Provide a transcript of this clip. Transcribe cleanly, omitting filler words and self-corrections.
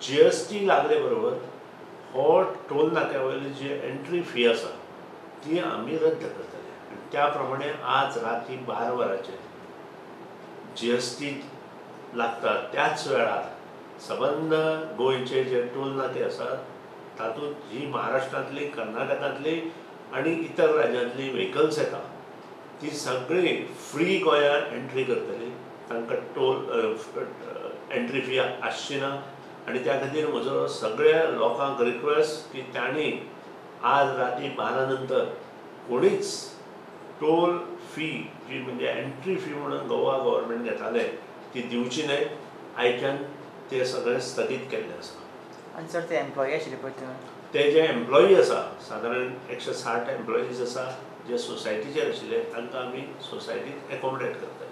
GST लागले बरोबर हो टोल नाक्या वयली जी एंट्री फी आसा ती आमी रद्द करतले आनी त्या प्रमाणे आज राती 12 वरांचेर GST लागता त्याच वेळार सबंद गोंयचे जे टोल नाके आसात तातूंत जी महाराष्ट्रांतली, कर्नाटकांतली आनी इतर राज्यांतली व्हेकल्स येता ती सगळी फ्री गोंयांत एंट्री करतली. तांकां टोल एंट्री फी आसची ना आनी त्या खातीर म्हजो सगळ्या लोकांक रिक्वेस्ट की तांणी आज राती 12 नंतर कोणीच टोल फी जी म्हणजे एंट्री फी म्हणून गोवा गव्हर्मेंट घेताले ती दिवची न्हय. आयच्यान ते सगळें स्थगीत केल्लें आसा. आनी सर ते एम्प्लॉई आशिल्ले पळय ते जे एम्प्लॉई आसा सादारण 160 एम्प्लॉईज आसा जे सोसायटीचेर आशिल्ले तांकां आमी सोसायटीत एकोमोडेट करतले.